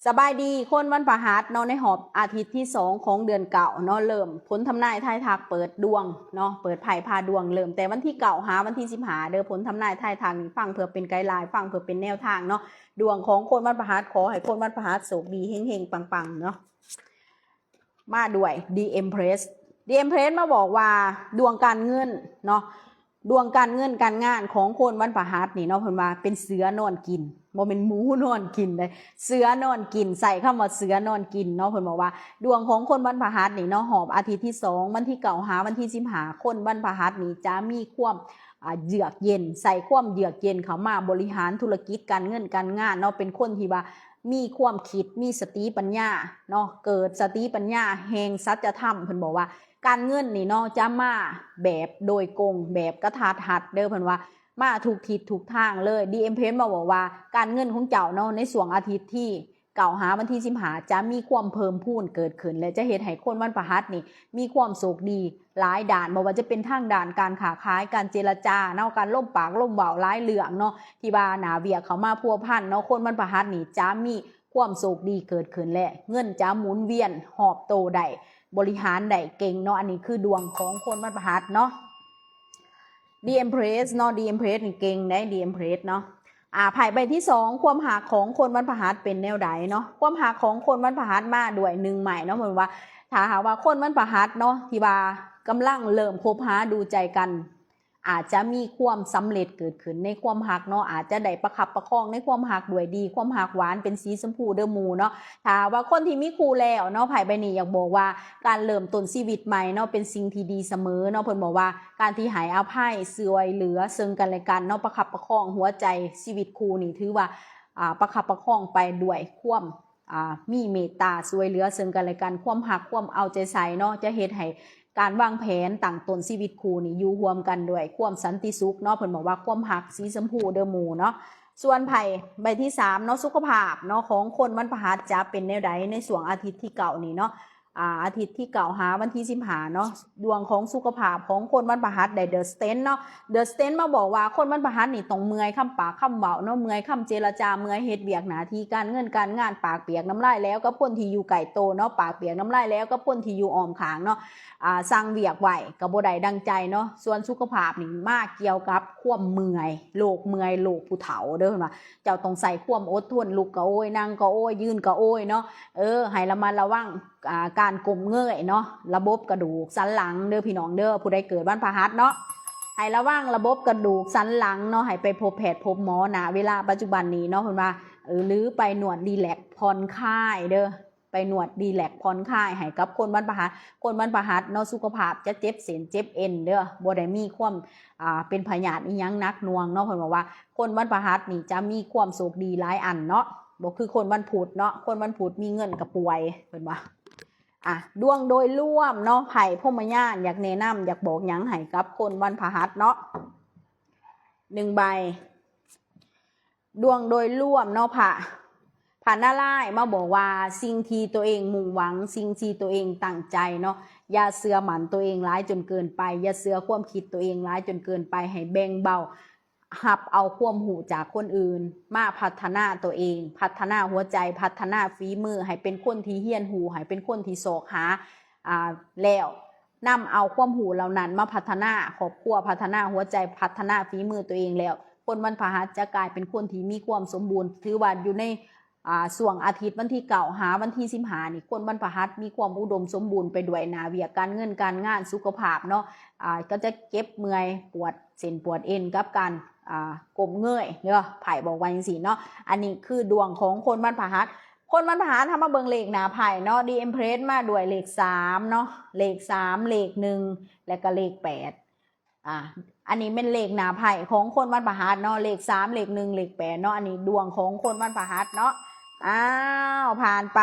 ສະບາຍດີຄົນວັນພະຫັດເນາະ ໃນຮອບອາທິດທີສອງຂອງເດືອນເກົ້າເນາະ ເລີ່ມຜົນທຳນາຍທາຍທັກເປີດດວງເນາະ ເປີດໄພ້ພາດວງ ເລີ່ມແຕ່ວັນທີເກົ້າຫາວັນທີສິບຫ້າເດີ ຜົນທຳນາຍທາຍທັກນີ້ຟັງເພື່ອເປັນໄກລາຍ ຟັງເພື່ອເປັນແນວທາງເນາະ ດວງຂອງຄົນວັນພະຫັດ ຂໍໃຫ້ຄົນວັນພະຫັດໂຊກດີເຮັງໆປັງໆເນາະ ມາດ້ວຍ The Empress The Empress ມາບອກວ່າດວງການເງິນເນາະ ດວງການເງິນການງານຂອງຄົນວັນພະຫັດນີ້ເນາະ ເພິ່ນວ່າເປັນເສືອນອນກິນ ບໍ່ແມ່ນໝູນອນກິນເດ້ ເສືອນອນກິນ ໃຊ້ຄຳວ່າເສືອນອນກິນເນາະ ເພິ່ນບອກວ່າດວງຂອງຄົນວັນພະຫັດນີ້ເນາະ ຮອບອາທິດທີສອງ ວັນທີເກົ້າຫາວັນທີສິບຫ້າ ຄົນວັນພະຫັດນີ້ຈະມີຄວາມ ອ່າ ເຍືອກເຢັນ ໃຊ້ຄວາມເຍືອກເຢັນເຂົ້າມາບໍລິຫານທຸລະກິດການເງິນການງານເນາະ ເປັນຄົນທີ່ວ່າມີຄວາມຄິດ ມີສະຕິປັນຍາເນາະ ເກີດສະຕິປັນຍາແຫ່ງສັດຈະທຳ ເພິ່ນບອກວ່າ ການເງິນນີ້ເນາະ ຈະມາແບບໂດຍກົງ ແບບກະທັດຮັດເດີ ເພິ່ນວ່າມາທຸກທິດທຸກທາງເລີຍ The Empress ມາບອກວ່າ ການເງິນຂອງເຈົ້າເນາະ ໃນຊ່ວງອາທິດທີເກົ້າຫາວັນທີສິບຫ້າ ຈະມີຄວາມເພີ່ມພູນເກີດຂຶ້ນ ແລະ ຈະເຮັດໃຫ້ຄົນວັນພະຫັດນີ້ມີຄວາມໂຊກດີຫຼາຍດ້ານ ບໍ່ວ່າຈະເປັນທາງດ້ານການຄ້າຂາຍ ການເຈລະຈາເນາະ ການລົມປາກລົມເວົ້າຫຼາຍເລື່ອງເນາະ ທີ່ວ່າໜ້າວຽກເຂົ້າມາພົວພັນເນາະ ຄົນວັນພະຫັດນີ້ຈະມີ ຄວາມໂຊກດີເກີດຂຶ້ນ ແລະ ເງິນຈະໝູນວຽນຮອບໂຕໄດ້ ບໍລິຫານໄດ້ເກັ່ງເນາະ ອັນນີ້ຄືດວງຂອງຄົນວັນພະຫັດເນາະ The Empress ເນາະ The Empress ນີ້ເກັ່ງເດ້ The Empress ເນາະ ອ່າ ໄພ້ໃບທີສອງ ຄວາມຮັກຂອງຄົນວັນພະຫັດເປັນແນວໃດເນາະ ຄວາມຮັກຂອງຄົນວັນພະຫັດມາດ້ວຍໜຶ່ງໄມ້ເນາະ ເພິ່ນວ່າ ຖ້າຫາກວ່າຄົນວັນພະຫັດເນາະ ທີ່ວ່າກຳລັງເລີ່ມຄົບຫາດູໃຈກັນ ອາດຈະມີຄວາມສຳເລັດເກີດຂຶ້ນໃນຄວາມຮັກເນາະ ອາດຈະໄດ້ປະຄັບປະຄອງໃນຄວາມຮັກດ້ວຍດີ ຄວາມຮັກຫວານເປັນສີຊົມພູເດີໝູ່ເນາະ ຖ້າວ່າຄົນທີ່ມີຄູ່ແລ້ວເນາະ ໄພ້ໃບນີ້ຢາກບອກວ່າການເລີ່ມຕົ້ນຊີວິດໃໝ່ເນາະ ເປັນສິ່ງທີ່ດີສະເໝີເນາະ ເພິ່ນບອກວ່າການທີ່ໃຫ້ອະໄພ ຊ່ວຍເຫຼືອເຊິ່ງກັນແລະກັນເນາະ ປະຄັບປະຄອງຫົວໃຈຊີວິດຄູ່ນີ້ ຖືວ່າ ອ່າ ປະຄັບປະຄອງໄປດ້ວຍຄວາມ ອ່າ ມີເມດຕາຊ່ວຍເຫຼືອເຊິ່ງກັນແລະກັນ ຄວາມຮັກ ຄວາມເອົາໃຈໃສ່ເນາະ ຈະເຮັດໃຫ້ການວາງແຜນຕັ້ງຕົ້ນຊີວິດຄູ່ນີ້ຢູ່ຮ່ວມກັນດ້ວຍຄວາມສັນຕິສຸກເນາະ ເພິ່ນບອກວ່າຄວາມຮັກສີຊົມພູເດີໝູ່ເນາະ ສ່ວນໄພ້ໃບທີສາມເນາະ ສຸຂະພາບເນາະ ຂອງຄົນວັນພະຫັດຈະເປັນແນວໃດໃນຊ່ວງອາທິດທີເກົ້ານີ້ເນາະ ອ່າ ອາທິດທີເກົ້າຫາວັນທີສິບຫ້າເນາະ ດວງຂອງສຸຂະພາບຂອງຄົນວັນພະຫັດໄດ້ The Strength ເນາະ The Strength ມາບອກວ່າຄົນວັນພະຫັດນີ້ຕ້ອງເມື່ອຍຄຳປາກຄຳເວົ້າເນາະ ເມື່ອຍຄຳເຈລະຈາ ເມື່ອຍເຮັດວຽກໜ້າທີ່ການເງິນການງານ ປາກປຽກນ້ຳລາຍແຫຼວກັບຄົນທີ່ຢູ່ໃກ້ໂຕເນາະ ປາກປຽກນ້ຳລາຍແຫຼວກັບຄົນທີ່ຢູ່ອ້ອມຂ້າງເນາະ ອ່າ ສັ່ງວຽກໄວ້ກໍບໍ່ໄດ້ດັ່ງໃຈເນາະ ສ່ວນສຸຂະພາບນີ້ມາກ່ຽວກັບຄວາມເມື່ອຍ ໂລກເມື່ອຍ ໂລກຜູ້ເຖົ້າເດີ ເພິ່ນວ່າ ເຈົ້າຕ້ອງໃຊ້ຄວາມອົດທົນ ລຸກກໍໂອຍ ນັ່ງກໍໂອຍ ຢືນກໍໂອຍເນາະ ເອີ ໃຫ້ລະມັດລະວັງ ອ່າ ການກົ້ມເງີຍເນາະ ລະບົບກະດູກສັນຫຼັງເດີພີ່ນ້ອງເດີ ຜູ້ໃດເກີດວັນພະຫັດເນາະ ໃຫ້ລະວັງລະບົບກະດູກສັນຫຼັງເນາະ ໃຫ້ໄປພົບແພດພົບໝໍ ນະເວລາປັດຈຸບັນນີ້ເນາະ ເພິ່ນວ່າ ເອີ ຫຼືໄປນວດຣີແລັກຜ່ອນຄາຍເດີ ໄປນວດຣີແລັກຜ່ອນຄາຍໃຫ້ກັບຄົນວັນພະຫັດ ຄົນວັນພະຫັດເນາະ ສຸຂະພາບຈະເຈັບເສັ້ນເຈັບເອັນເດີ ບໍ່ໄດ້ມີຄວາມ ອ່າ ເປັນພະຍາດອີ່ຫຍັງໜັກໜ່ວງເນາະ ເພິ່ນບອກວ່າ ຄົນວັນພະຫັດນີ້ຈະມີຄວາມໂຊກດີຫຼາຍອັນເນາະ ບໍ່ຄືຄົນວັນພຸດເນາະ ຄົນວັນພຸດມີເງິນກະປ່ວຍ ເພິ່ນວ່າ ອ່ະ ດວງໂດຍລວມເນາະ ໄພ້ພົມມະຍານ ຢາກແນະນຳ ຢາກບອກຫຍັງໃຫ້ກັບຄົນວັນພະຫັດເນາະ ໜຶ່ງໃບ ດວງໂດຍລວມເນາະ ພະ ພະນາລາຍມາບອກວ່າ ສິ່ງທີ່ຕົວເອງມຸ່ງຫວັງ ສິ່ງທີ່ຕົວເອງຕັ້ງໃຈເນາະ ຢ່າເຊື່ອໝັ້ນຕົວເອງຫຼາຍຈົນເກີນໄປ ຢ່າເຊື່ອຄວາມຄິດຕົວເອງຫຼາຍຈົນເກີນໄປ ໃຫ້ແບ່ງເບົາ ຮັບເອົາຄວາມຮູ້ຈາກຄົນອື່ນ ມາພັດທະນາຕົວເອງ ພັດທະນາຫົວໃຈ ພັດທະນາຝີມື ໃຫ້ເປັນຄົນທີ່ຮຽນຮູ້ ໃຫ້ເປັນຄົນທີ່ຊອກຫາ ອ່າ ແລ້ວນຳເອົາຄວາມຮູ້ເຫຼົ່ານັ້ນມາພັດທະນາຄອບຄົວ ພັດທະນາຫົວໃຈ ພັດທະນາຝີມືຕົວເອງແລ້ວ ຄົນວັນພະຫັດຈະກາຍເປັນຄົນທີ່ມີຄວາມສົມບູນ ຖືວ່າຢູ່ໃນ ອ່າ ຊ່ວງອາທິດວັນທີເກົ້າຫາວັນທີສິບຫ້ານີ້ ຄົນວັນພະຫັດມີຄວາມອຸດົມສົມບູນໄປດ້ວຍໜ້າວຽກການເງິນການງານ ສຸຂະພາບເນາະ ອ່າ ກໍຈະເຈັບເມື່ອຍປວດເສັ້ນປວດເອັນກັບການ ອ່າ ກົ້ມເງີຍເດີ ໄພ້ບອກວ່າຈັ່ງຊີ້ເນາະ ອັນນີ້ຄືດວງຂອງຄົນວັນພະຫັດ ຄົນວັນພະຫັດ ເຮົາມາເບິ່ງເລກໜ້າໄພ້ເນາະ The Empress ມາດ້ວຍເລກສາມເນາະ ເລກສາມ ເລກໜຶ່ງ ແລະກະເລກແປດ ອ່າ ອັນນີ້ແມ່ນເລກໜ້າໄພ້ຂອງຄົນວັນພະຫັດເນາະ ເລກສາມ ເລກໜຶ່ງ ເລກແປດເນາະ ອັນນີ້ດວງຂອງຄົນວັນພະຫັດເນາະ ອ້າວ ຜ່ານໄປ